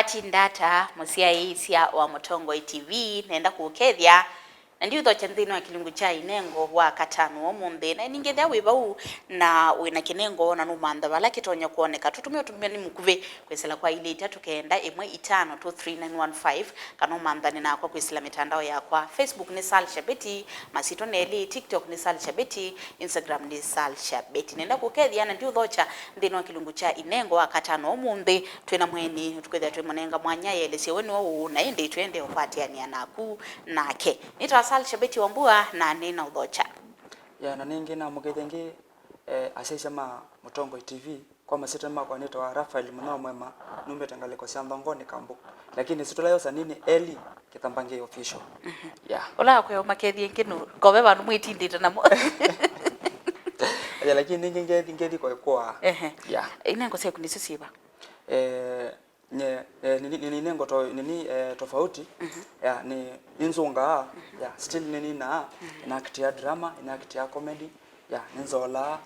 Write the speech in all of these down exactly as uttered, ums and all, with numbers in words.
Atinda ata mũsyaĩĩsya wa Mũtongoi T V, nenda kũũkethya na ndiũthokya nthĩnĩ wa kĩlungu kya Inengo wa katano ũmũnthĩ. Na ningĩ ethĩa wĩ vau na wĩ na kĩnengo na nũmantha vala kĩtonya kwoneka, tũtũmĩe ũtũmani mũkuvĩ kwĩsĩla kwa ilĩ itatũ kenda ĩmwe itano two three nine one five, kana ũmanthane nakwa kwĩsĩla mĩtandao yakwa. Facebook nĩ Salsha Betty, masyĩtwa nĩ elĩ, TikTok nĩ Salsha Betty, Instagram nĩ Salsha Betty. Nenda kũkethya na ndiũthokya nthĩnĩ wa kĩlungu kya Inengo wa katano ũmũnthĩ. Twĩ na mũeni, tũkwĩthĩa twĩ mũnenga mwanya yelesye we nĩwe ũũ, na ĩndĩ twĩendee ũkwatĩanĩa naku nake. Nĩtawa Salsha Betty Wambua, na nĩ na ũthokya. Ya, na ningĩ namũkethya ĩngĩ, eh, asyaĩĩsya ma Mũtongoi T V. Kwa masyĩtwa makwa nĩtawa Raphael Mũnyao Mwema, numĩte ngalĩko sya Nthongoni Kambu. Lakini ĩsyĩtwa ĩla yosa nini Eli Kĩthambangi Official. Yeah. Ũla akwĩa ũmakethie ĩngĩ nũ, kove vandũ mwĩtindĩte namo. Aya, lakini ningĩ ngethi, ngethi kwa ĩkũa. Ehe. Yeah. Inengo syaku nĩsyo syĩva? Eh, nye, eh, nini, nini, nini, ngoto, nini, eh, tofauti. Yeah, ni, ninzungaa. Yeah, still nini na, inakitia drama, inakitia comedy. Yeah, ninzolaa.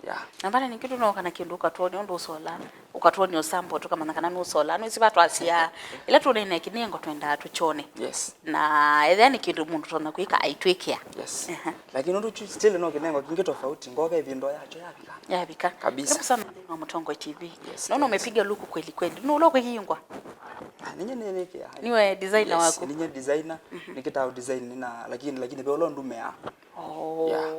Yeah. Na vale ningĩ tũnooka na kĩndũ ũkatwonia ũndũ ũsolaa, ũkatwonia ũsambo, tũkamanya kana nũsolaa. Nũĩsĩ vatwasya, ĩla tũnene kĩnengo twendaa tũkyone. Yes. Na ethĩa nĩ kĩndũ mũndũ tonya kwĩka aitwĩkĩa. Yes. Aha. Lakini ũndũ chu-, still no kĩnengo kĩngĩ tofauti, ngoka ĩvinda yakyo yavika. Yavika. Kabisa. Karibu sana nthĩnĩ wa Mũtongoi T V. Yes, naona thanks. Umepiga luku kweli kweli. Nũla ũkwĩyingwa? Ah, ninye nĩnĩkĩa. Niwe designer waku? Yes, ninye designer. Nikĩtaa design nina, lakini, lakini ve ũla ndumea. Oh. Yeah.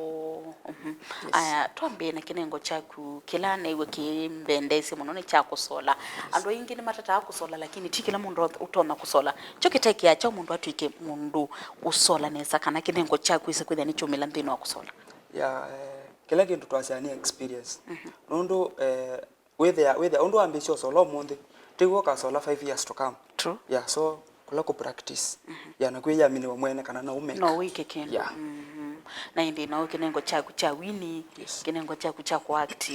Mhm. Yes. Aya, twambie na kĩnengo kyaku kĩla neew'a kĩmbendesye mũno nĩ kya kũsola. Yes. Andũ aingĩ nĩmatataa kũsola, lakini ti kĩla mũndũ ũtonya kũsola. Kyo kĩtekea kyaũ mũndũ atw'ĩke mũndũ ũsola nesa, kana kĩnengo kyaku ĩsa kwĩthĩa nĩkyumĩla nthĩnĩ wa kũsola? Ya, eh, kĩla kĩndũ twasyaa nĩ experience. Mhm. Nũndũ, eh, wĩthĩa, wĩthĩa, ũndũ wambĩĩsye ũsola ũmũnthĩ, tiw'o ũkasola five years to come. True. Yeah, so, kũla kũ practice. Mhm. Yeah, na kwĩyamini we mwene kana no ũmeka. No wĩke kĩndũ. Yeah. Mhm. Na ĩndĩ no kĩnengo kyaku kya wini, yes, kĩnengo kyaku kya kũ act,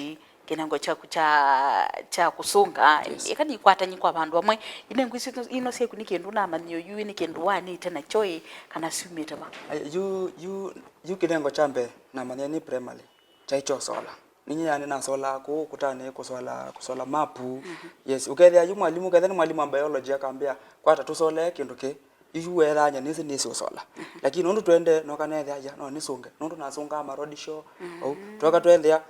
kĩnengo kyaku kya, kya kũsũnga. Yes. Ĩka nĩkwatanyi kwa vandũ amwe. Inengo isu ino syaku nĩ kĩndũ namanyie ũyu, nĩ kĩndũ wanĩte nakyo ĩ, kana syumĩte va? Ai, yu, yu, yu kĩnengo kya mbee namanyie nĩ primary. Kyaĩ kyosola. Ninyie yani nasolaa kũu ũkũtanĩ kũsola, kũsola mapu. Mhm. Yes, ũkethĩa yu mwalimũ, ũkethĩa nĩ mwalimũ wa biology akambĩa, "Kwata tũsolee kĩndũ kĩ." Yu weethanya nĩsĩ nĩsĩ ũsola. Mhm. Lakini ũndũ twende, noka neethĩa, "Ya, no nĩsũnge." Nũndũ nasũngaa ma road show. Mhm. Ou, twoka twethĩa,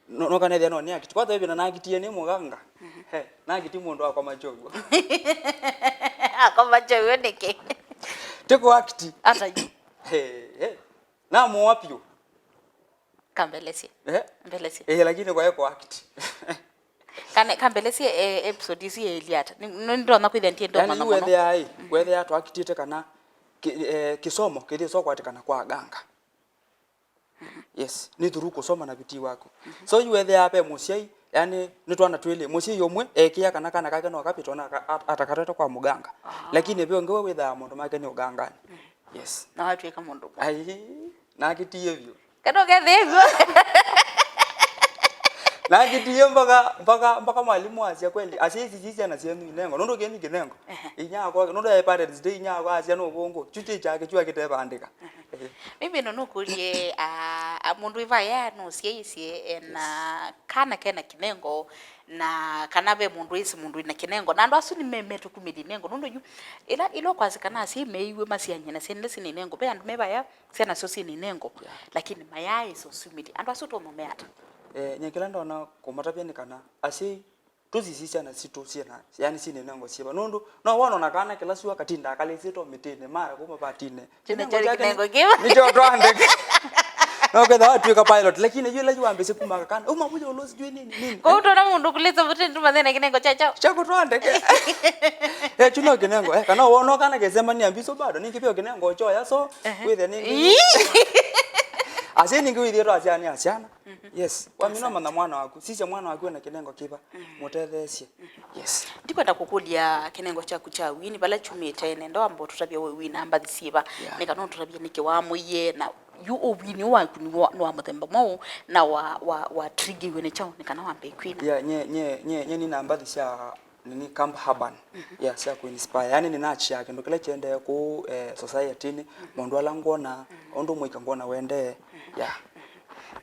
no-, noka neethĩa no nĩ act. Kwata ĩvinda nakitie nĩ mũganga. Mhm. He, nakiti mũndũ akoma kyogwo. Akoma kyogwo nĩkĩ? Ti kũ act. Ata yu. He, he. Namũa vyũ. Kambelesye. Eh? Mbelesye. Eh, lakini kwae kũ act. Kane, kambelesye, eh, episode isu ya Eliata. Ni, ni, nĩndona kwĩthĩa ndienda. Yani, ũmanya mũno. Wethĩa, eh, wethĩa twakitĩte kana ki-, eh, kisomo kĩthĩ so kwatikana kwa aganga. Yes, ni through kusoma na bidii wako. So, yu wethĩa pe mũsyai, yani, nĩ twana twĩlĩ. Mũsyai ũmwe ekĩa kana kana kake no kapita ona aka-, at-, atakatwete kwa mũganga. Ah. Lakini ve ũngĩ we wĩthaa mũndũ make nĩ ũgangani. Yes. Na watwĩka mũndũ mwa. Ai, nakitie vyũ. Kana ũkethĩĩw'o. Nakitie mpaka, mpaka, mpaka mwalimũ asya kweli, asya ici si syana syenyu inengo. Nũndũ kĩni kĩnengo. Ehe. Inya akwa, nũndũ ya Parents Day, inya akwa asya no vongo. Chuche chake chua kitevandika. Ehe. Ehe. Mimi no nũkũlye, ah, ah, mũndũ ĩvaya no syaisye, eh, na kana kena kĩnengo, na kana ve mũndũ ĩsĩ mũndũ ĩna kĩnengo. Na andũ asu nĩ me-, metũkumĩlye inengo. Nũndũ yu, ĩla, ĩla ũkwasya kana asyai meiwe masyany'e na syana ila syĩna inengo. Ve andũ me vaya, syana syoo syĩna inengo, yeah, lakini mayaaĩsa ũsumĩlya. Andũ asu ũtonya ũmea ata? Eh, nye kĩla ndonya kũmatavya nĩ kana asyai tũsisye syana sitũ syĩna, yani syĩna inengo syĩva. Nũndũ no wona ona kana kĩla syũa katindaa kalĩsĩtwe mĩtĩnĩ, mara kuma vatinĩ. Kĩnengo kyake nĩ kĩnengo kĩva? Nĩkyo twandĩke. No ketha watwĩka pilot, lakini yu ĩla yu wambĩsye kuma kana, uma vuja ulo sijui nini, nini. Kwa hiyo utaona mũndũ kulĩsa mũtĩ nĩtũmanye na kĩnengo kya kyaũ? Chako twandĩke. Eh, chuno kĩnengo, eh, kana wona kana kĩsemania mbiso bado, ningĩ pia kĩnengo choya, so, ehe, wĩthĩa ningĩ. Ii. Asyai ningĩ wĩthĩe twasyana asyana. Mhm. Yes. Wamina mana mwana waku. Sisya mwana waku ena kĩnengo kĩva. Mhm. Mũtetheesye. Mhm. Yes. Ndikwenda kũkũlya kĩnengo kyaku kya wini, vala kyumĩte, nenda wamba ũtũtavya we wina mbathi syĩva. Yeah. Nĩ kana ũtũtavye nĩkĩ wamũie, na yu ũwini waku nĩ wa, nĩ wa mũthemba mwaũ, na wa, wa, wa triggiwe nĩ kyaũ, nĩ kana wambe kwina? Yeah, nye, nye, nye, nye nina mbathi sya nini, Camp Urban, mhm, yeah, sya kũ inspire. Yani, nĩnachia kĩndũ kĩla kĩendee kũu, eh, society-nĩ, mhm, maũndũ ala ngwona, mhm, ũndũ mũika ngwona wendee, mhm, yeah.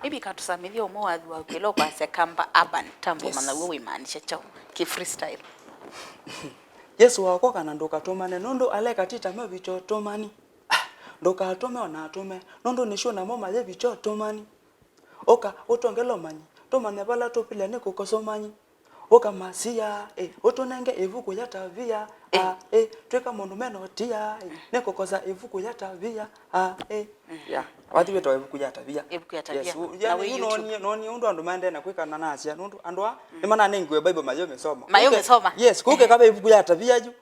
Maybe katũsamĩthye ũmwe wathi waku ĩla ũkwasya Camp Urban, tambo, yes, manya w'o wĩmaanisha kyaũ kĩ freestyle? Yesũ wakwa, kana ndũkatũmane, nũndũ aleka ti ta mavĩtyo tũmani. Ah, ndũkatũme ona atũme, nũndũ nĩsyo namo mayĩvĩtyo tũmani. Ũka, ũtongele ũmanyi, tũmanye vala tũpile nĩ kũkosa ũmanyi. Ũka masia, ĩ, ũtũnenge ĩvuku ya tavia, ĩ, ah, ĩ, twĩka maũndũ mena ũtia, ĩ, nĩ kũkosa ĩvuku ya tavia, ah, ĩ. Mm. Yeah. Wathi wĩtawa ĩvuku ya tavia. Ĩvuku ya tavia. Yes, u-, na yani, wĩ yu YouTube. Nonie, nonie ũndũ andũ maendee na kwĩka na nasya, nũndũ andũ aa, mm, nĩmananengiwe Bible mayũmĩsoma. Mayũmĩsoma. Kũke-, yes, kũkeka ve ĩvuku ya tavia yu.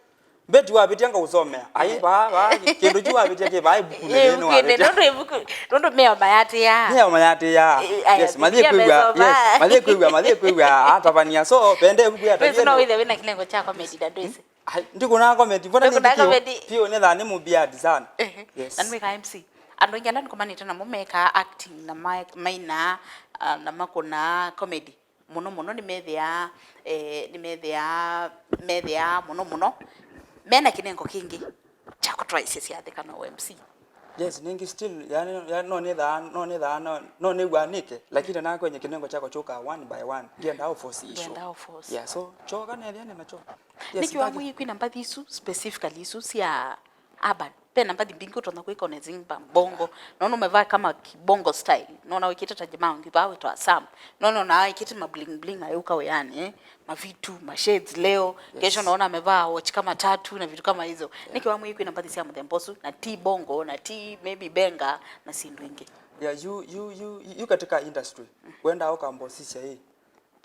Mbeti wavĩtya ngaũsomea. Ai, eh, vaa, vaa, kĩndũ kyu wavĩtya kĩ vaa ĩvukunĩ. Ĩvukunĩ, nĩnĩ wavĩtya. Nũndũ ĩvuku, nũndũ meo mayatĩaa. Meo mayatĩaa. Eh, aya, yes, mathiĩ Biblia kwĩw'a, mesoma. Yes, mathiĩ kwĩw'a, mathiĩ kwĩw'a atavania. So, vende ĩvuku ya tavia. Wĩsĩ no wĩthĩe wĩna kĩnengo kya comedy na ndwĩsĩ. Ai, ndikũnaa comedy. Mbona nĩ ndikũnaa comedy? Piũ nĩ thaa nĩ mũbiadi sana. Ehe. Yes. Na nĩmwĩka M C. Andũ aingĩ ala nĩkomanĩte namo mekaa acting na ma-, mainaa, ah, na makũnaa comedy. Mũno mũno nĩmethĩaa, eh, nĩmethĩaa, methĩaa mũno mũno mena kĩnengo kĩngĩ kya kũtwaĩsya syathĩ kana ũ M C. Yes, nĩngĩ still, yani, yani, no nĩthaa, no nĩthaa, no, no nĩw'aa nĩke, lakini nakwenye kĩnengo kyakwa kyũkaa one by one. Ndiendaa ũforce issue. Ndiendaa ũforce. Yeah, so, kyoka nethĩa nĩ nakyo. Yes, nĩkĩ wamwĩie kwina mbathi isu, specifically isu sya urban? Ve na mbathi mbingĩ ũtonya kwĩka on a same ba-, bongo. Naona umevaa kama kibongo style. Naona wĩkĩte Taj Mahal, ngi vaa wĩtwa Sam. Naona ona wĩkĩte ma bling bling ayũka wĩanĩ, eh? Mavitu, ma shades leo. Yes. Kesho naona amevaa watch kama tatu na vitu kama hizo. Yeah. Nĩkĩ wamwĩie kwina mbathi sya mũthemba ũsu, na ti bongo, na ti maybe benga, na syĩndũ ingĩ? Yeah, yu, yu, yu, yu katika industry. Wenda ũkambosisya hii.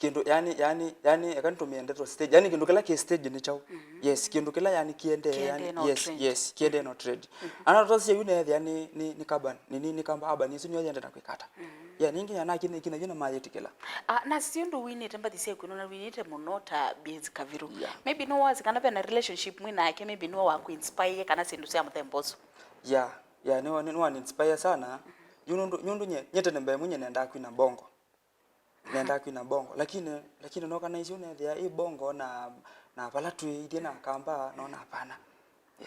Kĩndũ, yani, yani, yani, eka nĩtũmĩe ndeto stage. Yani, kĩndũ kĩla kĩ stage nĩ kyaũ? Mhm. Yes, kĩndũ kĩla, yani, kĩendee, yani, kĩendee na yes, trend. Yes, kĩendee na trend. Mhm. Ana tũtasya yu neethĩa nĩ, nĩ, nĩ urban, nĩ, nĩ, nĩ kamba urban, isu nĩyo yende na kwĩkata. Mhm. Yeah, ningĩ yana kĩnĩ kĩna yu na mayĩtĩkĩla. Ah, na sio ndũ winĩte mbathi syaku, nona winĩte mũno ta Biezi Kaviru. Yeah. Maybe no wazi kana ve na relationship mwĩ nake, maybe no waku inspire kana syĩndũ sya mũthemba ũsu. Yeah, yeah, nĩ, nĩ, nĩ wan inspire sana. Yu nũndũ, nũndũ nye, nye tene mbee mwenye nendaa kwina bongo. Nendaa kwina bongo, lakini, lakini noka na isu nethĩa ĩ bongo na, na vala twĩ ithyĩ na kamba, nona hapana.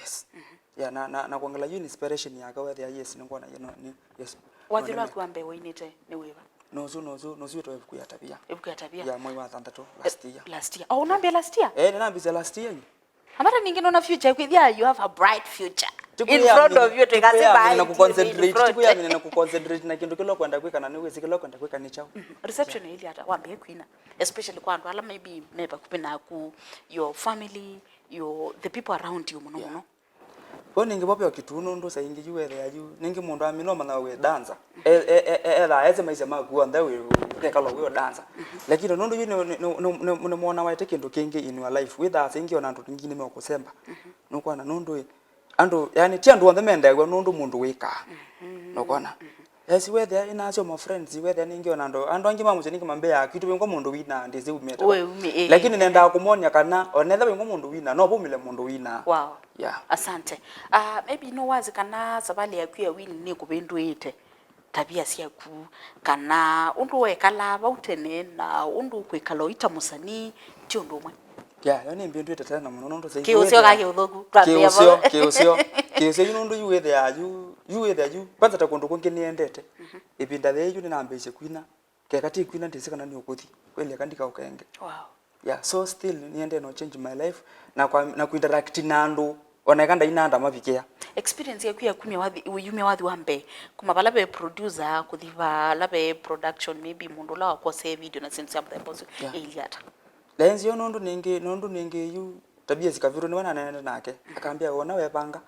Yes. Mhm. Yeah, na, na, na kuongela yu inspiration yake wethĩa, yes, nĩngwona, you know, ni, yes. Wathi waku wa mbee wainĩte nĩ wĩva? Nũsu, nũsu, nũsu wĩtawa ĩvuku ya tavia. Ĩvuku ya tavia? Yeah, mwei wa thanthatũ last year. Last year. Oh, ũnambia last year? Eh, nĩnambĩsya last year yu. Amata ningĩ nona future kwĩthĩa you have a bright future in front of you, twĩkasĩ baĩ na kũconcentrate, in front. Tikuya mina na kũconcentrate na kĩndũ kĩla ũkwenda kwĩka na nĩwĩsĩ kĩla ũkwenda kwĩka nĩ kyaũ. Mhm. Reception ĩilyĩ ata wambĩe kwina, especially kwa andũ ala maybe me vakuvĩ naku, your family, your, the people around you mũno mũno? Kwa ningĩ vovyo kitu nũndũ saa ingĩ yu wethĩa yu ningĩ mũndũ amina ũmanya wĩ dancer. E, e, e, e, ethaa ese maisha maku onthe wĩ, ũkekala wĩ dancer. Mhm. Lakini nũndũ yu nĩ, nĩ, nĩ, nĩ, nĩ, nĩmwona waĩte kĩndũ kĩngĩ in your life. Wĩthaa saa ingĩ ona andũ aingĩ nĩmekũsemba. Mhm. Nũkwona nũndũ ĩ, andũ, yani, ti andũ onthe mendeew'a nũndũ mũndũ wĩkaa. Mhm. Nũkwona? Mhm. Esi wethĩa inasyo ma friends, wethĩa ningĩ ona andũ, andũ angĩ ma mũsyĩ ningĩ mambĩaa, "Kwitũ wĩngwa mũndũ wina, ndĩsĩ umĩte va." We umi, eh. Lakini nendaa kũmonia kana, onetha wĩngwa mũndũ wina, no vumile mũndũ wina. Wow. Yeah. Asante. Ah, maybe no wazi kana savalĩ yaku ya wini nĩkũvĩndũĩte tavia syaku, kana ũndũ wekalaa vau tene na ũndũ ũkwĩkala ũita mũsanii ti ũndũ ũmwe? Yeah, yo nĩmbĩndũĩte tene mũno nũndũ saa ingĩ kĩũseo wĩthĩa ka kĩũthũku, twambĩa kĩũseo, vau. Kĩũseo, kĩũseo yu nũndũ yu wĩthĩa yu, yu wĩthĩa yu, kwanza ta kũndũ kũngĩ nĩendete. Mhm. Ĩvinda yĩĩ yu nĩnambĩĩsye kwina, keka ti kwina ndĩsĩ kana nĩũkũthi, kweli eka ndikaũkenge. Wow. Yeah, so still nĩendee no change my life na kwa, na kuinteract na andũ ona eka ndainaa ndamavikĩa. Experience yaku ya kumya wathi, yumya wathi wa mbee kuma vala ve producer kuthi vala ve production, maybe mũndũ ũla wakũosee video na syĩndũ sya mũthemba ũsu, yeah, ĩilyĩ ata? Ndaenzio nũndũ ningĩ, nũndũ ningĩ yu tabia sikaviru nĩwe naneenete nake, akambĩa, "Wona wevanga,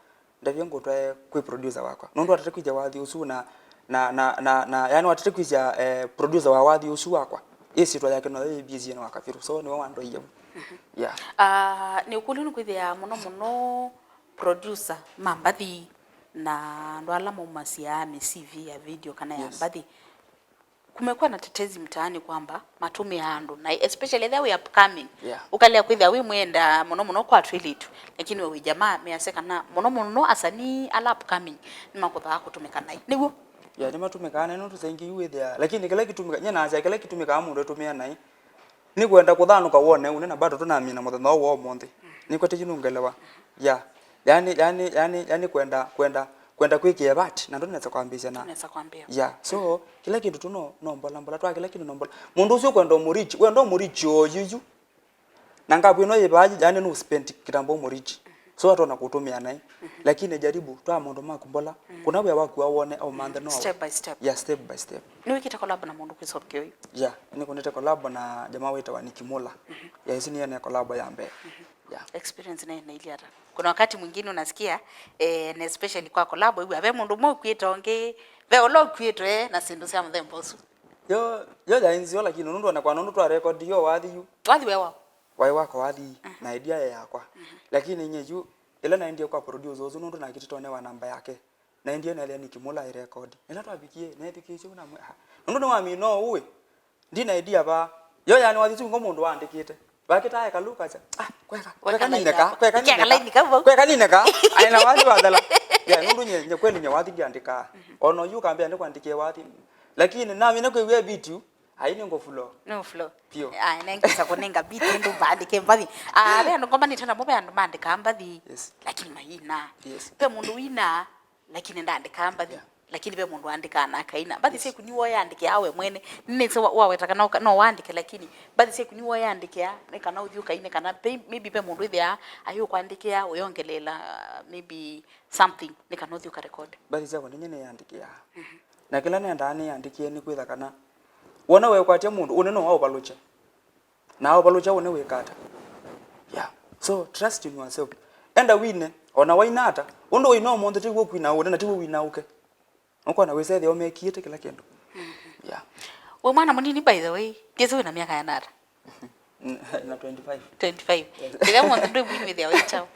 ndavye ngũtwae kwĩ producer wakwa." Nũndũ atete kwĩthya wathi ũsu na, na, na, na, na, yani, watete kwĩthya, eh, producer wa wathi ũsu wakwa. Ĩsyĩtwa yake noyo yĩ busy na wakaviru. So, nĩwe wandwaie vu. Mhm. Yeah. Ah, nĩ ũkũlyo nĩ kwĩthĩa mũno mũno producer ma mbathi na andũ ala maumasya mĩsivi ya video kana ya, yes, mbathi. Kumekuwa na tetezi mtaani kwamba matũmĩaa andũ, na especially ethĩwa wĩ upcoming, yeah, ũkalea kwĩthĩa wĩ mwenda mũno mũno kwa twĩlĩtu, lakini we wĩ jamaa, measya kana mũno mũno asanii ala upcoming nĩmakũthaa kũtũmĩka naĩ. Nĩw'o? Yeah, nĩmatũmĩkaa naĩ nũndũ saa ingĩ yu wĩthĩaa, lakini kĩla kĩtũmĩka, nyie nasya kĩla kĩtũmĩkaa mũndũ etũmĩa naĩ, nĩ kwenda kũthanũka wone ũne na bado tũnamina mũthenya ũũ wa ũmũnthĩ. Nĩkwete yu nũngelewa. Yeah. Yani, yani, yani, yani kwenda, kwenda, kwenda kwĩkĩa vat, na ndũnesa kwambĩĩsya na. Ndũnesa kwambĩa. Yeah. So, kĩla kĩndũ tu no, no mbola mbola, twa kĩla kĩndũ no mbola. Mũndũ ũsu ũkwenda ũmũreach, wenda ũmũreach oyu yu. Na ngavu ĩno yĩ vaa, yani, nũ spend kitambo mũriti. So atona kũtũmĩa naĩ. Lakini jaribu, twa maũndũ maku mbola. Kuna wĩa waku awone, au manthe no. Step by step. Yeah, step by step. Nĩwĩkĩte collab na mũndũ kwĩsokea ũyu? Yeah, nĩkũnĩte collab na jamaa wĩtawa Nicky Muller. Yeah, ĩsu nĩyo ne collab ya mbee. Yeah. Experience nayo nĩ ĩilyĩ ata? Kuna wakati mwingine unasikia, eh, na especially kwa collab, wĩw'a ve mũndũ ũmwe ũkuĩte ũngĩ, ve ũla ũkuĩtwe na syĩndũ sya mũthemba ũsu. Yo, yo yaĩ nzeo, lakini nũndũ ona kwa nũndũ twa record yo wathi yu. Wathi we wao? Waĩ wakwa wathi, na idea ye yakwa. Lakini nye yu, ĩla naendie kwa producer ũsu nũndũ nakĩtĩtwe newa namba yake. Naendie naethĩa Nicky Muller aĩ record. Ĩla twavikie, neethukĩĩsye ũna mwe, ah. Nũndũ nĩwamina ũĩ. Ndina idea va. Yo yani wathi sungo mũndũ waandĩkĩte. Vakĩtaa ekaluka cha. Ah, kweka. Kweka nine ka. Kweka nine ka. Kweka nine ka. Aina wathi wathela. Ya nũndũ nye, nye kweli nye wathi ndiandĩkaa. Ono yu kambia nĩ kwandĩkie wathi. Lakini na mine kwĩw'e beat yu. Ai nĩ ngoflo. No flow. Pio. Ai nengesa kunenga beat ndu bandike mbathi. Ah, ve andũ ngoma nĩ tena mo ve andũ mandĩkaa mbathi. Yes. Lakini maina. Yes. Ve mũndũ wina. Lakini ndaandĩkaa mbathi. Yeah. Lakini ve mũndũ aandĩkaa na akaina. Mbathi syaku niwe ũyandĩkĩaa we mwene. Nĩnĩsĩ wa- waweta kana ũka- no waandĩke, lakini mbathi syaku niwe ũyandĩkĩa, nĩ kana ũthi ũkaine, kana pe- maybe ve mũndũ ĩthĩaa ayũkwandĩkĩa, ũyongeleela, uh, maybe something, nĩ kana ũthi ũkarekodi. Mbathi syakwa nĩnye nĩyandĩkĩaa. Na kĩla nendaa nĩyandĩkĩe nĩ kwĩtha kana wona wekwatya mũndũ, ũne no waũvalũkya. Na aũvalũkya ũne wĩka ata? Yeah. So, trust in yourself. Enda wine, ona waina ata, ũndũ waina ũmũnthĩ tiw'o kwina ũne na tiw'o winaũke. Ũkona wĩsethĩa ũmekiĩte kĩla kĩndũ. Yeah. Wĩ mwana mũnini, by the way, ndiĩsĩ wĩna myaka yana ata? Na twenty-five. Twenty-five. Yes. Ĩla mũndũ ndwĩ mwini wĩthĩa wĩ kyaũ?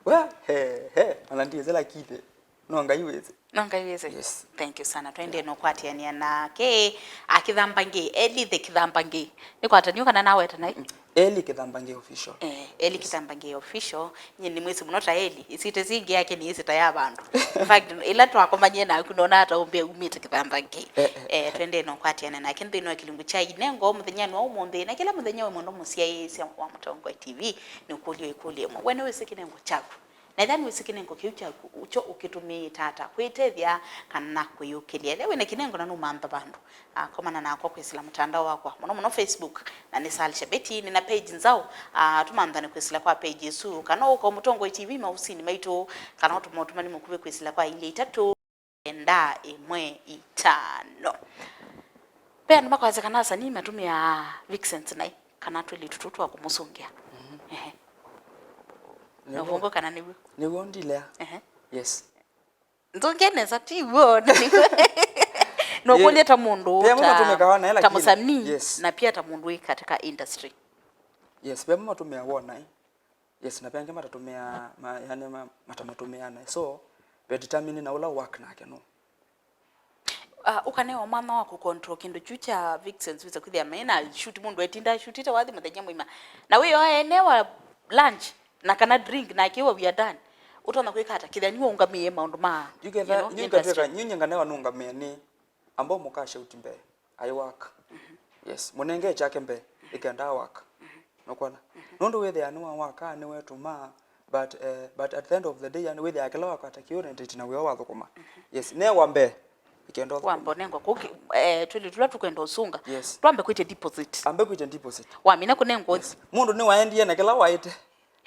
We, he, he, ona ndiĩsĩ lakini. No Ngai wĩsĩ. No Ngai wĩsĩ. Yes. Thank you sana. Twendee no kwatĩanĩa nake. Akĩthamba ngĩ, Eli the Kĩthamba ngĩ. Nĩkwataniũ kana naweta naĩ? Eli Kĩthamba ngĩ official. Eh, Eli Kĩthamba ngĩ official. Nyie nĩ mwĩsĩ mũno ta Eli. Ĩsita ĩngĩ yake nĩ ĩsita ya vandũ. In fact, ĩla twakomanie naku nona ata ũmbĩa umĩte Kĩthamba ngĩ. Eh, eh, eh, twendee no kwatĩanĩa nake nthĩnĩ wa kĩlungu kya Inengo mũthenyanĩ wa ũmũnthĩ. Na kĩla mũthenya wĩ mũndũ mũsyaĩĩsya wa Mũtongoi T V nĩ ũkũlyo ĩkũlyo ĩmwe. We nĩwĩsĩ kĩnengo kyaku? Na ethĩwa nĩwĩsĩ kĩnengo kĩu kyaku, kyo ũkĩtũmĩĩte ata kwĩtethya kana kwĩyũkĩlya? Ethĩwa wĩna kĩnengo na nũmantha vandũ, ah, komana nakwa kwĩsĩla mũtandao wakwa, mũno mũno Facebook, na nĩ Salsha Betty. Nĩna page nzaũ, ah, tũmanthane kwĩsĩla kwa page ĩsu, kana ũka Mũtongoi T V maovisinĩ maitũ, kana ũtũma ũtũmani mũkuvĩ kwĩsĩla kwa ilĩ itatũ kenda ĩmwe itano. Ve andũ makwasya kana asanii matũmĩaa vixens naĩ, kana twĩlĩtu tũtũ twa kũmũsũngĩa. Mhm. Ehe. Nĩw'o. Nũvũngũ kana nĩw'o? Nĩw'o ndilea. Ehe. Yes. Nzũngĩa nesa ti w'o. Nũkũlye ta mũndũ, ve amwe ta, matũmĩkawa naĩ, ta lakini mũsanii, yes, na pia ta mũndũ wĩ katika industry. Yes, ve amwe matũmĩawa naĩ. Yes, na ve angĩ matatũmĩaa, ma, yani ma, matamũtũmĩaa naĩ. So, ve determine na ũla work nake nũ. Ah, ũkanewa mwanya wa kũcontrol kĩndũ kyu kya vixens, wĩsa kwĩthĩa maĩ na shoot, mũndũ etinda ashutĩte wathi mũthenya mũima. Na wĩo aenewa lunch, na kana drink, na akĩwa we are done. Ũtonya kwĩka ata? Kĩthĩa nĩwe ũngamĩe maũndũ ma, yu ketha, you know, yu katwĩka, industry. Yu nyenganewa nũngamĩe nĩ ambao mũkasha uti mbee. I work. Mhm. Yes. Mũnenge kyake mbee, ĩkenda work. Mhm. Nũkwona? Mhm. Nũndũ wĩthĩa nĩwawaka, nĩwetũma, but, eh, but at the end of the day, yani, wĩthĩa kĩla wakwata kĩu na ndĩti na wĩo wathũkũma. Mhm. Yes. Newa mbee, ĩkenda ũthũkũma. Wamba ũnengwa kũkĩ, eh, twĩlĩ tũla tũkwenda ũsunga. Yes. Twambe kwĩtya deposit. Ambe kwĩtya deposit. Wamina kũnengwa. Yes. Mũndũ nĩwaendie na kĩla waĩte.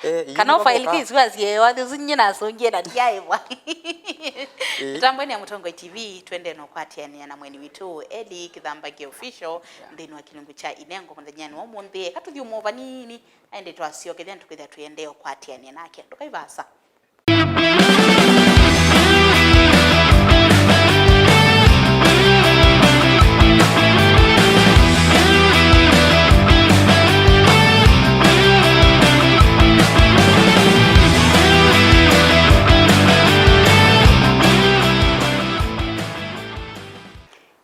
Eh, kana yu ũfaili kũka. Case wasie wathi ũsu nyie nasũngie na ndiaĩwa. Eh. Mĩtambonĩ ya Mũtongoi T V, twendee no kwatĩanĩa na mweni witũ, Eli Kĩthambangĩ Official, yeah, nthĩnĩ wa kĩlungu kya Inengo mũthenyanĩ wa ũmũnthĩ. Eka tũthiũmũe vanini, na ĩndĩ twasyokethya nĩtũkwĩthĩa tũiendee kwatĩanĩa nake. Ndũkai vaasa.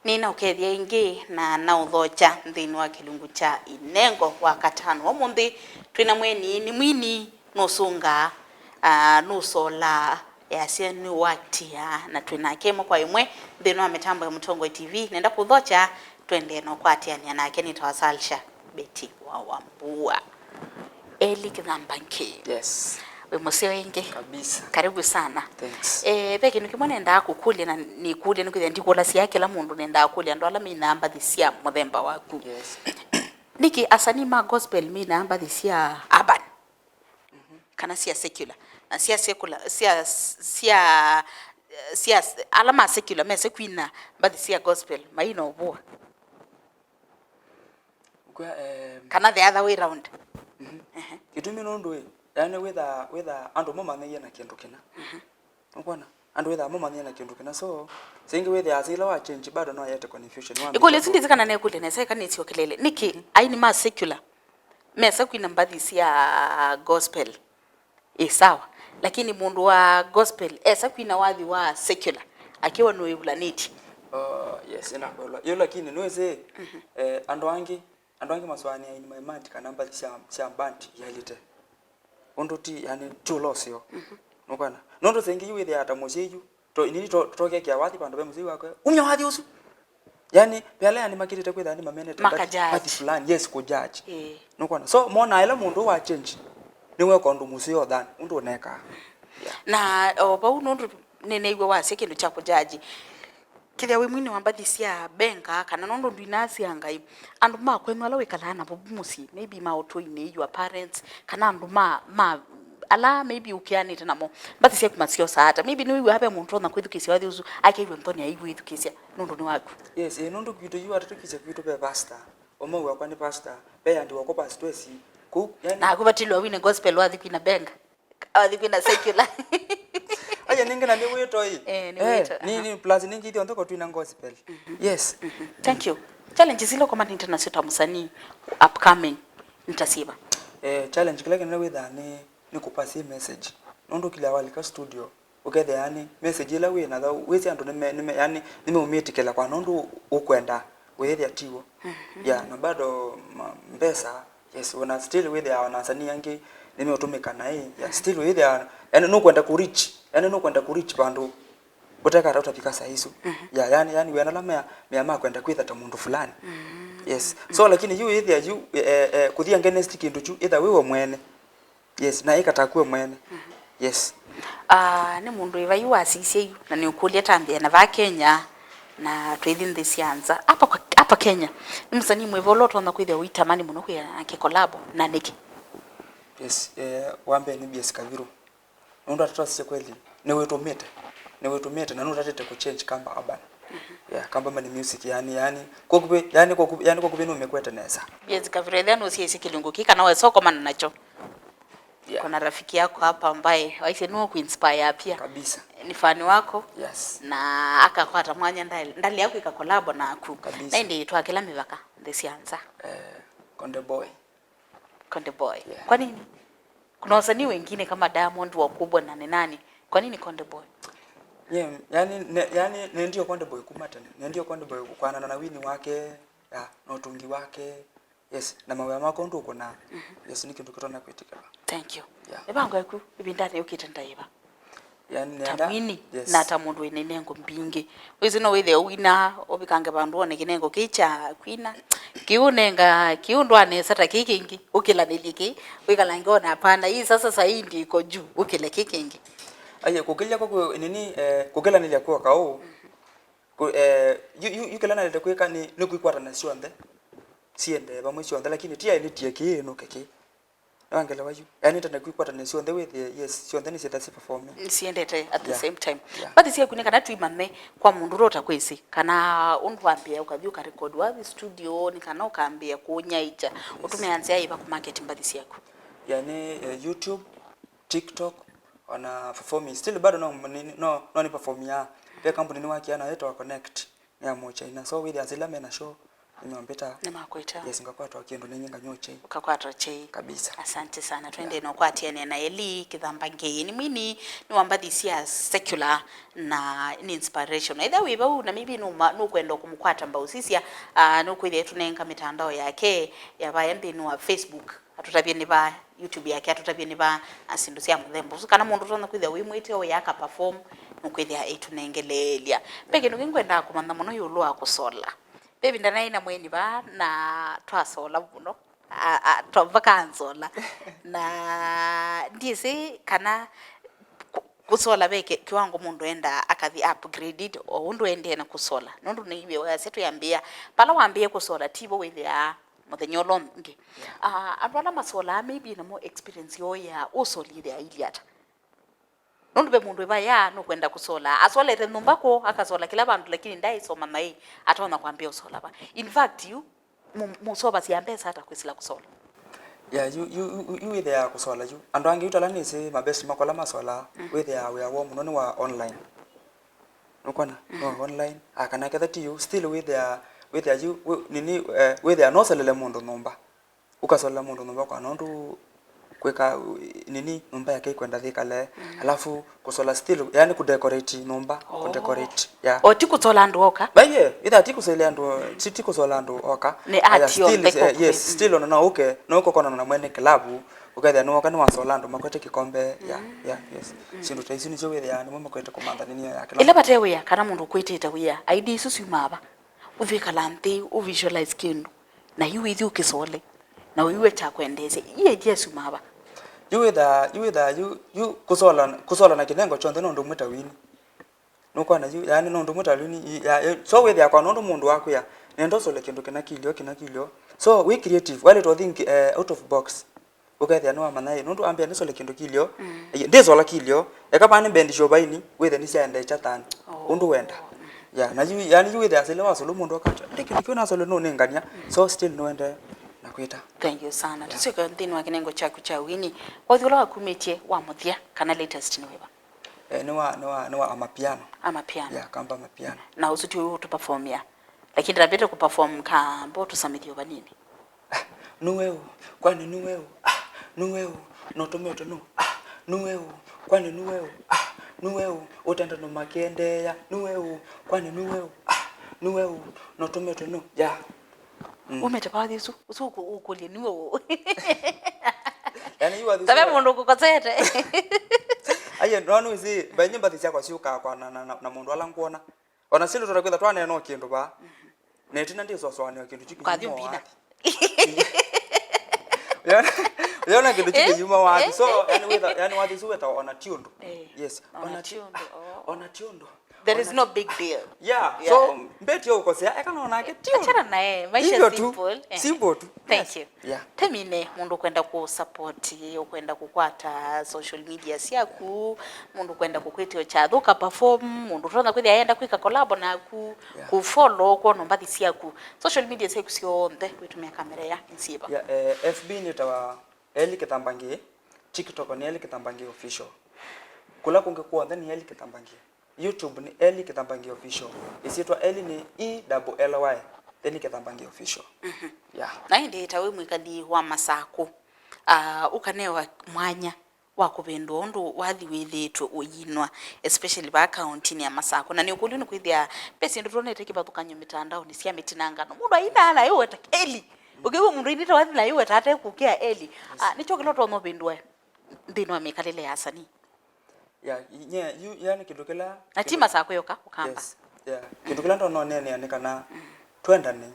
Nĩnaũkethya ĩngĩ na naũthokya nthĩnĩ wa kĩlungu kya Inengo wa katano. Ũmũnthĩ twĩ na mweni, nĩ mwini, nũsũngaa, ah, nũsolaa, easya nĩũaktia, na twĩ nake ĩmwe kwa ĩmwe nthĩnĩ wa mĩtambo ya Mũtongoi T V. Nenda kũthokya, twendee na ũkwatĩanĩa nake, nĩtawa Salsha Betty wa Wambua. Eli Kĩthambangĩ. Yes. Wĩ mũseo ĩngĩ? Kabisa. Karibu sana. Thanks. Eh, ve kĩndũ kĩmwe nendaa kũkũlya na nĩkũlya nĩkwĩthĩa ndikũlasya kĩla mũndũ, nendaa kũlya andũ ala menaa mbathi sya mũthemba waku. Yes. Nĩkĩ asanii ma gospel mena mbathi sya urban kana sya secular, na sya secular, sya, sya, sya, ala ma secular mese kwina mbathi sya gospel maina ũvũa? Ũkwĩa, eh, kana the other way round? Mhm. Ehe. Kĩtumi nũndũ ĩ, yani wĩtha, wĩtha andũ momanyĩie na kĩndũ kĩna. Mhm. Nũkwona? Andũ wĩtha momanyĩie na kĩndũ kĩna. So, singĩ wĩthĩa asa ila wa change bado no yete confusion. Ĩkũlyo ĩsu ndĩsĩ kana nekũlya nesa, ĩka nĩsyokelele. Nĩkĩ aini ma secular mesa kwina mbathi sya gospel? Ĩ sawa. Lakini mũndũ wa gospel esa kwina wathi wa secular akiwa nũĩvulanĩtye? Oh, yes, ĩnakwelwa. Yu lakini nũĩsĩ, eh, andũ angĩ, andũ angĩ masũanĩa aini ma imandi kana mbathi sya, sya band yaĩlĩte. Ũndũ ti, yani, ti ũla ũseo. Mhm. Nũkwona? Nũndũ sengĩ yu wĩthĩaa ta mũsyai yu, to, nini to, tokekĩa wathi vandũ ve mũsyai wakwe, umya wathi ũsu. Yani, ve ala yani makĩlĩte kwĩthĩa nĩ mamenete mbathi, makajaji, mbathi fulani, yes, kũjaji. Ĩĩ. Nũkwona? So, monaa ĩla mũndũ wa change, nĩweka ũndũ mũseo than ũndũ ũnekaa. Yeah. Na o vau nũndũ nĩneew'a wasya kĩndũ kya kũjaji. Kĩthĩa wĩ mwini wa mbathi sya benga, kana nũndũ ndwinaa sya Ngai, andũ ma kwenyu ala wĩkalaa navo vu mũsyĩ, maybe ma ũtũinĩ, your parents, kana andũ ma, ma, ala maybe ũkĩanĩte namo, mbathi syaku masyosaa ata? Maybe nĩwĩw'aa ve mũndũ ũtonya kwĩthukĩĩsya wathi ũsu, akew'a nthoni aĩwĩthukĩĩsya nũndũ nĩ waku. Yes, eh, nũndũ kwitũ yu atũtũkĩsya kwitũ ve pastor. Ũmwe wakwa nĩ pastor, ve andũ wakwa pastor esi. Kũu, yani, naku vatilwa wine gospel wathi kwina benga. Athi kwina secular. Aja ningĩ na nĩ wĩto ĩ. Eh, nĩ, eh, wĩto, nĩ, aha, nĩ plus ningĩ ithyonthe ko twina gospel. Mhm. Yes. Mhm. Thank you. Challenges ila ũkomanĩte nasyo ta mũsanii upcoming nĩ ta syĩva? Eh, challenge kĩla kĩnene wĩthaa nĩ, nĩ kũpass message. Nũndũ kĩla walika studio, ũkethĩa yani message ĩla wĩ nayo, wĩsĩ andũ nĩme, nĩme, yani nĩmeũmĩtĩkĩla kwa nũndũ ũkwenda wĩĩthĩa tiw'o. Mhm. Yeah, na bado ma, mbesa. Yes, ona still wĩthĩaa ona asanii angĩ nĩmeũtũmĩka naĩ. Yeah, mhm, still wĩthĩaa, yani nũkwenda kũ reach, yani nũkwenda kũ reach vandũ ũtekata ũtavika saa isu. Mhm. Yeah, yani, yani wĩana ala mea, mea ma kwenda kwĩtha ta mũndũ fulani. Mhm. Yes. So, lakini yu wĩthĩa yu, eh, eh, kũthi against kĩndũ kyu, ĩtha wĩ we mwene. Yes, na ĩka taku we mwene. Mhm. Yes. Ah, nĩ mũndũ ĩva yu wasisye yu, na nĩũkũlya tambĩa na vaa Kenya, na twĩthi nthĩ sya nza. Hapa kwa, hapa Kenya, nĩ mũsanii mwĩva ũla ũtonya kwĩthĩa ũitamani mũno kwĩa nake collabo, na nĩkĩ? Yes, eh, wa mbee nĩ B S Kaviru. Nũndũ atatwasisye kweli, nĩwĩtũmĩte, nĩwĩtũmĩte, na nũtatĩte kũ change kamba urban. Mhm. Yeah, kamba mani music, yani, yani, kwa kuvĩ, yani, kwa kuvĩ, yani, kwa kuvĩ nũmĩkwete nesa. B S Kaviru, ethĩa nũsyaisye kĩlungu kĩ, kana wesa ũkomana nakyo? Yeah. Kuna rafiki yako hapa ambaye waisye nũkũ inspire pia. Kabisa. Ni fan wako. Yes. Na akakwata mwanya ndali, ndali ya kwĩka collabo naku. Kabisa. Na ĩndĩ twakĩla mĩvaka nthĩ sya nza. Eh, Konde Boy. Konde Boy. Yeah. Kwa nini? Kuna wasanii wengine kama Diamond wakubwa na ni nani. Kwa nini Konde Boy? Yeah, yani, ne, yani, nendio Konde Boy kuma tene. Nendio Konde Boy kwanana na wini wake, ya, na ũtungi wake. Yes, na mawĩa makwa ũndũ ũkũnaa. Mhm. Yes, nĩ kĩndũ kĩtonya kwĩtĩkĩlwa. Thank you. Yeah. Mĩvango yaku ĩvindanĩ yũkĩte ndaĩva? Yani, ta nenda, mwini, yes, na ta mũndũ wĩna inengo mbingĩ. Wĩsĩ no wĩthĩe ũwina, ũvikange vandũ wone kĩnengo kĩĩ kya kwina. Kĩu nenga, kĩu ndwanesa ta kĩĩ kĩngĩ, ũkĩlanĩlye kĩĩ, wĩkalange ona hapana, hii sasa saa hii ndiko juu, ũkĩle kĩĩ kĩngĩ. Aye, kũkĩlya kwa kũ-, nini, eh, kũkĩlanĩlya kwa kaũ. Mhm. Kũ-, eh, yu, yu, yu kĩla naĩlĩte kwĩka nĩ, nĩ kwĩkwata na syonthe, siendee vamwe syonthe, lakini ti aĩ nĩtie kĩĩ nũke kĩĩ. Nĩwangelewa yu? Yaani, nĩtenda kwĩkwata na syonthe wĩthĩe, yes, syonthe nĩsyĩtha syĩ performing. Nĩsiendete at the, yeah, same time. Yeah. Mbathi syaku nĩ kana twĩmanye kwa mũndũ ũla ũtakwĩsĩ, kana ũndũ wambĩĩa ũkathi ũkarekodi wathi studio, nĩ kana ũkambĩĩa kũnyaĩkya, yes, ũtũmĩa nzĩa yĩva kũmarket mbathi syaku? Yaani, eh, YouTube, TikTok, ona performing. Still bado no, ni, no, no nĩ perform ya. Ve company nĩwakia nayo ĩtawa Connect. Nĩ ya Mũchaina. So, wĩthĩa sila mena show, nĩmambĩta. Nĩmakwĩta. Yes, ngakwatwa kĩndũ nenye nganywa chai. Ũkakwatwa chai. Kabisa. Asante sana. Twende, yeah, na ũkwatiania na Eli Kĩthamba Ngei. Nĩ mwini, nĩ wa mbathi sya secular na nĩ inspiration. Either wĩ vau na maybe nũma-, nũkwenda kũmũkwata mbau sisya, ah, nũkwĩthĩa tũnenga mĩtandao yake ya vaya nthĩnĩ wa Facebook. Atũtavye nĩ va YouTube yake, atũtavye nĩ va, na syĩndũ sya mũthemba ũsu. Kana mũndũ ũtonya kwĩthĩa wĩ mwĩtĩo ũya aka perform, nũkwĩthĩa aitũnengeleelya. Ve kĩndũ kĩngĩ ngwendaa kũmanya mũno ĩũlũ wa kũsola. Ve ĩvinda naĩ na mweni vaa, na twasola mũno. A, a, twa-, vaka ansola. Na ndyĩsĩ kana kũ-, kũsola ve kĩ-, kĩwango mũndũ endaa akathi upgraded o ũndũ endee na kũsola. Nũndũ nĩw'e wasya twĩambĩĩa, vala wambĩĩe kũsola, tivo wĩthĩaa mũthenya ũla ũngĩ. Ah, andũ ala masolaa maybe namo experience yoo ya ũsoli ĩthĩaa ĩilyĩ ata? Nũndũ ve mũndũ ĩvayaa nũkwenda kũsola. Asolete nyũmba kũũ, akasola kĩla vandũ, lakini ndaĩsoma naĩ, atonya kwambĩa ũsola va. In fact, yu, mũ-, mũsovasya mbesa ata kwĩsĩla kũsola? Ya, yu, yu, yu, yu wĩthĩaa kũsola yu. Andũ angĩ yu tala nĩsĩ mabesti makwa ala masolaa, wĩthĩaa wĩa woo mũno nĩ wa online. Nũkwona? Nĩ wa online. Ah, kana ketha ti yu, still wĩthĩaa, wĩthĩaa yu, wĩ-, nini, eh, wĩthĩaa nosolele mũndũ nyũmba. Ũkasolela mũndũ nyũmba kwa nũndũ kwĩka, nini, nyũmba yake ĩkwenda yĩkale, alafu kũsola still, yani kũdecorate nyũmba, kũdecorate, yeah. O ti kũsola andũ oka? Aiye, ĩtha ti kũsola andũ, ti, ti kũsola andũ oka. Nĩ aya art still, yonthe eh, yes, still ona no ũke, no ũke ũkonana na mwene kĩlavu, ũkethĩa nĩwoka nĩwasola andũ makwete kĩkombe, yeah, yeah, yes. Syĩndũ ta isu nĩsyo wĩthĩaa nĩmo makwete kũmantha nini ya kĩla. Ĩla vate wĩa kana mũndũ ũkwĩtĩte wĩa, idea isu syumaa va? Ũthi wĩkala nthĩ, ũ visualize kĩndũ, na yu wĩthi ũkĩsole, na ũiwe kya kwendeesya. Ii idea syumaa va? Yu wĩthaa, yu wĩthaa, yu, yu kũsola, kũsola na kĩnengo kyonthe nũndũ ũmwe ta wini. Nũkwona yu, yani nũndũ ũmwe ta wini, i-, ya, ya, so wĩthĩa kwa nũndũ mũndũ wakwĩa, nenda ũsole kĩndũ kĩna kĩlyo, kĩna kĩlyo. So, wĩ creative, walĩtwa think, eh, out of box. Ũkethĩa nĩwamanya ĩ, nũndũ ambĩa nĩsole kĩndũ kĩlyo, ĩ, ndĩsola kĩlyo, eka vaa nĩmbendisye ũvaini, wĩthe nĩsyaendee kyatani, ũndũ wenda. Ya, na yu, yani yu wĩthĩa sile wasolo mũndũ akata, ndĩ kĩndũ kĩu nasolo nũnĩngania, so still nũende na kwĩta. Thank you sana. Yeah. Tũsyoke nthĩnĩ wa kĩnengo kyaku kya wini. Wathi ũla wakumĩtye wa mũthya, kana latest nĩ wĩva? Eh, nĩ wa, nĩ wa, nĩ wa Amapiano. Amapiano. Ya, kamba Amapiano. Na ũsu ti ũyũ ũtũperformia. Lakini ndambĩte kũperform kamba ũtũsamĩthye vanini. Ah, nũũ? Kwani nũũ? Ah, nũũ? Nũtũmĩtwe nũũ? Ah, nũũ? Kwani nũũ? Ah, nũũ? Ũtenda no makĩendeea. Nũũ? Kwani nũũ? Ah, nũũ? Nũtũmĩtwe nũũ? Ya. Mm. Umĩte vathi ũsu, ũsu ũkũ-, ũkũlye nũũ? Yani, yu wathi ũsu. Tave mũndũ ũkũkosete. Aiye, no nũĩsĩ, mbainye mbathi syakwa syũkaa kwa na, na, na, na mũndũ ala ngwona. Ona sili tũtakwĩtha twaneena o kĩndũ vaa. Na ĩtina ndĩsoswanĩa kĩndũ kyu kĩyuma wathi. Ũyona, ũyona kĩndũ kyu kĩyuma wathi. So, yani wĩtha, yani wathi ũsu wĩtawa ona ti ũndũ. Eh, yes. Ona ti ũndũ, oh. Ona ti ũndũ. There is no big deal. Yeah, yeah. So, mbeti yo ũkosea, eka no nake ti ũndũ. Achana naye, maisha simple. Simple tu. Thank you. Yeah. Temine, mũndũ ũkwenda kũ support, ũkwenda kũkwata social media syaku, mũndũ ũkwenda kũkwĩtĩa ũkyathũka perform, mũndũ ũtonya kwĩthĩa ayenda kwĩka collab naku, yeah, kũ follow, kwona mbathi syaku. Social media syaku syonthe, wĩtũmĩa kamera ya nsiva. Yeah, eh, F B nĩtawa Eli Kĩthambangi, TikTok nĩ Eli Kĩthambangi Official. Kũla kũngĩ kw'onthe nĩ Eli Kĩthambangi. YouTube nĩ Eli Kĩthambangi Official. Ĩsyĩtwa Eli nĩ E double L Y, then Kĩthambangi Official. Mhm. Yeah. Na ĩndĩ ta wĩ mwĩkali wa Masakũ, ah, ũkanewa mwanya wa kũvĩndũa ũndũ wathi wĩthĩĩtwe ũyinwa, especially vaa kauntinĩ ya Masakũ. Na nĩũkũlyo nĩ kwĩthĩa ve syĩndũ twonete kĩvathũkany'o mĩtandaonĩ sya mĩtinangano. Mũndũ ainaa na yũweta Eli. Ũkĩw'a mũndũ ainĩte wathi na yũweta ate kũkĩa Eli. Ah, nĩkyo kĩla ũtonya ũvĩndũa nthĩnĩ wa mĩkalĩle ya asanii. Ya, nye, yu, yani kĩndũ kĩla, na ti kĩndũ Masakũ yoka, ũkamba. Yes. Yeah. Kĩndũ kĩla ndonya ũneenea nĩ kana twendane,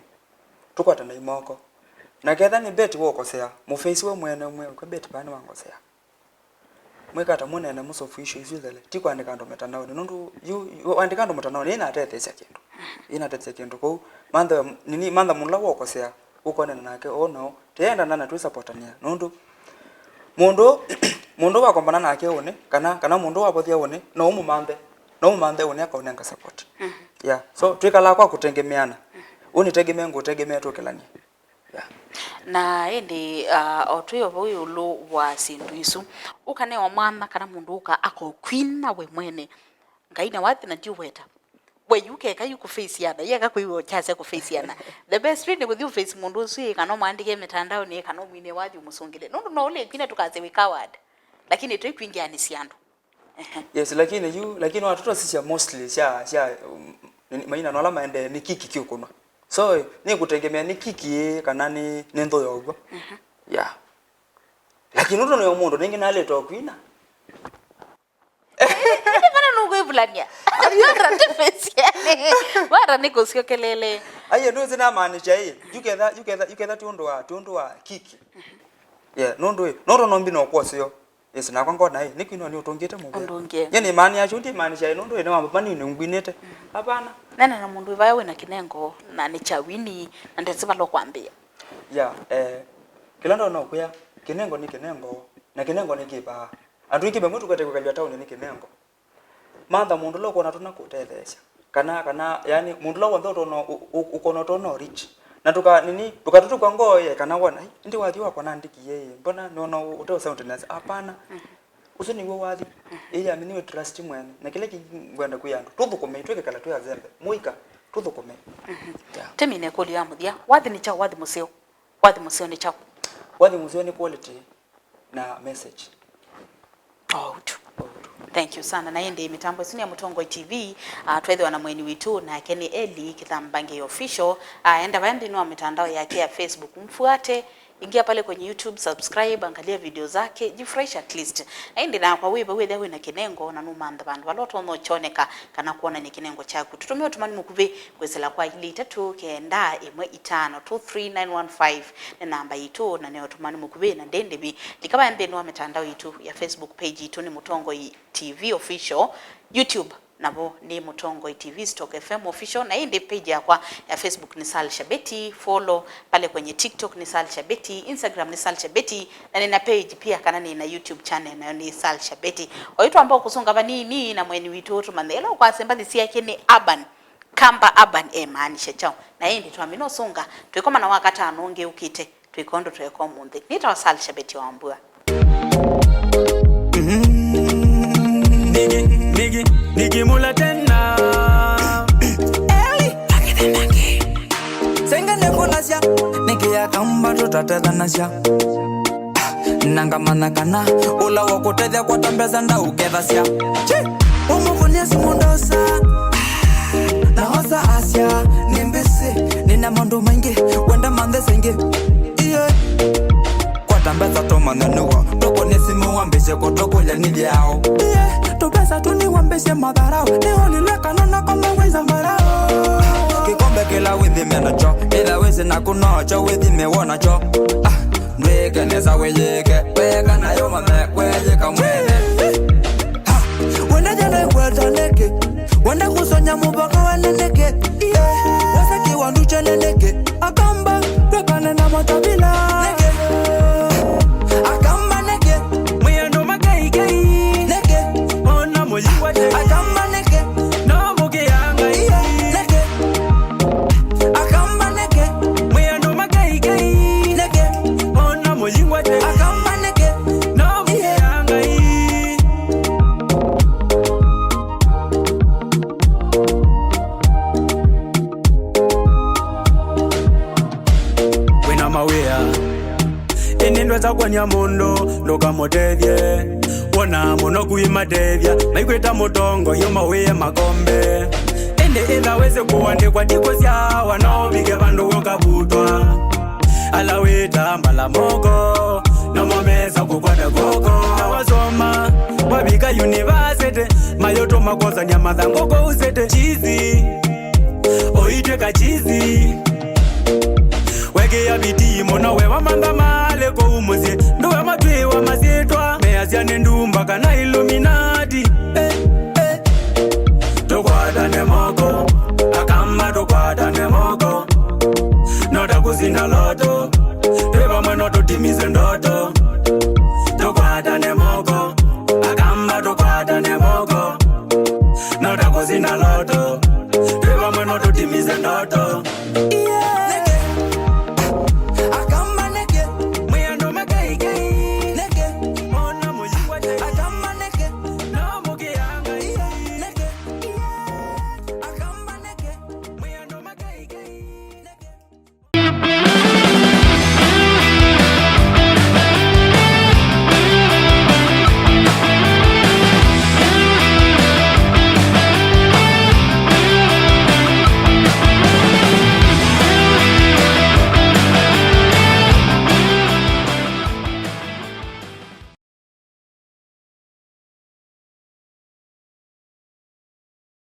tũkwatane moko. Na ketha nĩ Betty wokosea, mũface we mwene ũmwe, ũke Betty vaa nĩwangosea. Mwĩkata mũneene mũsofu issue isu ithele, ti kwandĩka andũ mĩtandaonĩ. Nũndũ yu, yu, wandĩka andũ mĩtandaonĩ, ĩnatetheesya kĩndũ. Ĩnatetheesya kĩndũ kũu. Mantha, nini, mantha mũndũ ũla wokosea, ũkonana nake, ũũ na ũũ. Tũyendana na twĩsapotanĩa. Nũndũ mũndũ, mũndũ wakombana nake ũnĩ, kana, kana mũndũ wavothya ũnĩ, no ũmũmanthe. No ũmũmanthe ũnĩ akaũnenga support. Mhm. Yeah. So, twĩkalaa kwa kũtengemeana. Ũnĩtegemee, ngũtegemee, tũkĩlanie. Yeah. Na ĩndĩ, ah, o twĩ o vau ĩũlũ wa syĩndũ isu, ũkanewa mwanya kana mũndũ ũka akokwina we mwene, Ngai na wathi na ndiũweta. We yu keka yu kũface ana, yeka kwĩw'a kyasya kũface ana. The best way nĩ kũthi ũface mũndũ ũsu ĩ, kana ũmwandĩke mĩtandaonĩ, kana ũmwinĩe wathi ũmũsũngĩle. Nũndũ no ũlĩkwina tũkasya wĩ coward. Lakini tũikwingĩanĩsya andũ. Ehe. Yes, lakini yu, lakini watoto sisya mostly sya, sya, um, nini, maina no ala maendee nĩ kiki kĩũkũnwa. So, nĩ kũtengemea nĩ kiki ĩ, kana nĩ, nĩ nthũ ya ũw'o. Mhm. Yeah. Lakini ũndũ nĩ mũndũ nĩngĩ nalĩtwa kwina. Ĩndĩ kana nũkwĩvulany'a? Wara ti face yani. Wara nĩ kũsyokelele. Aiye, ndũsĩ namaanisha ĩ, yu ketha, yu ketha, yu ketha ti ũndũ wa, ti ũndũ wa kiki. Yeah, nũndũ ĩ, nũndũ nombi no kwoseo. Yes, nakwa ngona ĩ, nĩkwinwa nĩ ũtũngĩte mũvea. Ũndũngĩe. Nye nĩmaanĩa acio ndĩmaanisha ĩ, nũndũ ĩ, nĩ wa mani nĩ ngwinĩte. Hapana. Nena na mũndũ ĩvaya wĩna kĩnengo, na nĩ kya wini, na ndesĩ vala ũkwambĩĩa. Ya, eh, kĩla ndonya ũkwĩa, kĩnengo nĩ kĩnengo, na kĩnengo nĩ kĩvaa. Andũ aingĩ vamwe tũkwete kwĩkalw'a taũni nĩ kĩnengo. Mantha mũndũ ũla ũkwona tũna kũtetheesya. Kana, kana, yani, mũndũ ũla w'onthe ũtona, ũ-, ũ-, ũkona ũtona rich. Na tũka, nini, tũkatũtũkwa ngoo ye, kana wona, "Ai, ĩndĩ wathi wakwa nandĩkie ĩ, mbona nĩona ũ-, ũte soundness?" Hapana. Mhm. Ũsu nĩw'o wathi. Mhm. Ĩĩ, amini wĩ trust mwene. Na kĩla kĩngĩ ngwenda kwĩa andũ, tũthũkũme, twĩkekala twĩ azembe. Mũika, tũthũkũme. Mhm. Yeah. Tũmine ĩkũlyo ya mũthya. Wathi nĩ kyaũ? Wathi mũseo? Wathi mũseo nĩ kyaũ? Wathi mũseo nĩ quality na message. Oh, tu. Thank you sana. Na ĩndĩ mĩtambo ĩsu nĩ ya Mũtongoi T V, uh, twethĩwa na mweni witũ, nake nĩ Eli Kĩthambange Official. Uh, enda vaya nthĩnĩ wa mitandao yake ya Facebook, mfuate, ingia pale kwenye YouTube, subscribe, angalia video zake, jifurahisha at least. Na ĩndĩ nakwa wĩ vau, wĩthĩa wĩ na kĩnengo na nũmantha vandũ vala ũtonya ũkyoneka kana kwonany'a kĩnengo kyaku, tũtũmĩe ũtũmani mũkuvĩ kwĩsĩla kwa ilĩ itatũ kenda ĩmwe itano two three nine one five nĩ namba yitũ, na nĩ ũtũmani mũkuvĩ na ndĩ ndĩvi. Lika vaya nthĩnĩ wa mitandao yitũ ya Facebook page yitũ nĩ Mũtongoi T V Official, YouTube navo nĩ Mũtongoi T V Stock F M Official, na ĩndĩ page yakwa ya Facebook nĩ Sal Shabeti, follow pale kwenye TikTok nĩ Sal Shabeti, Instagram nĩ Sal Shabeti, na nina page pia kana nina YouTube channel nayo nĩ Sal Shabeti. Oyu twamba kũsũnga vanini na mweni witũ tũmanye ĩla ũkwasya mbathi syake nĩ urban. Kamba urban ĩmaanisha kyaũ? Na ĩndĩ twamina ũsũnga, twĩkomana wakatano ũngĩ ũkĩte, twĩka ũndũ tweeka ũmũnthĩ. Nĩtawa Sal Shabeti wa Mbua. Mm, nigi, nigi, nigi mula tena. Eli, akithendangi. Senga nĩkũlasya, nĩkĩ Akamba tũtatethanasya. Na ngamanya kana ũla wakũtethya kwata mbesa ndaũkethasya. Chi! Ũmũkũnĩa simũ ndosa. Na osa asya, nĩ mbĩsĩ, nĩna maũndũ maingĩ, wenda manthe saingĩ. Iye. Kwata mbesa tũmanya nĩw'o, tũkũnĩa simũ wambĩsye kũtũkũlya nĩ vyaũ. Iye, tũmbesa tũ nĩwambĩsye matharau, nĩũlilwe kana nakoma wĩza mbarau. Kĩkombe kĩla wĩthime nakyo, ĩla wĩsĩ naku nokyo wĩthime wonakyo. Ah. Ndwĩke nesa wĩyĩke, weka nayo mame, weyĩka mwene. Ha! Wenda jana ikweta nĩkĩ? Wenda kũsonya mũvaka wene nĩkĩ? Wasa kĩwandu kyene nĩkĩ? Akamba, twekane na matabila. Nĩkĩ? Akamba nĩkĩ? Mwĩ andũ makeikai. Nĩkĩ? Ona mũyingwa tei. Akamba nĩkĩ? No mũkĩangai. Nĩkĩ? Akamba nĩkĩ? Mwĩ andũ makeikai. Nĩkĩ? Ona mũyingwa tei. Akamba nĩkĩ? No mũkĩangai. Wĩna mawĩa. Ĩndĩ ndwesa kwony'a mũndũ, ndũkamũtethye. Wona mũno kuimatethya, maikwĩta mũtongoi ũmawĩe makombe. Ĩndĩ ĩla wĩsĩ kũandĩkwa ndikũsyawa, no ũvike vandũ ũkavutwa. Ala wĩtaa mbala moko, namo mesa kũkwata kw'oko. Na wasoma, wavika yunivasĩtĩ, mayũtũma kwosany'a mathangũ kũu sĩtĩ. Chizi, ũitw'ĩka chizi. Wekĩa vitii mũno we wamantha malĩ kũu mũsyĩ. Ndũwe matwĩwa masyĩtwa, measya nĩ ndumba kana Illuminati. Eh, eh. Tũkwatane moko, Akamba tũkwatane moko. No ta kũsinda loto, twĩ vamwe no tũtimise ndoto.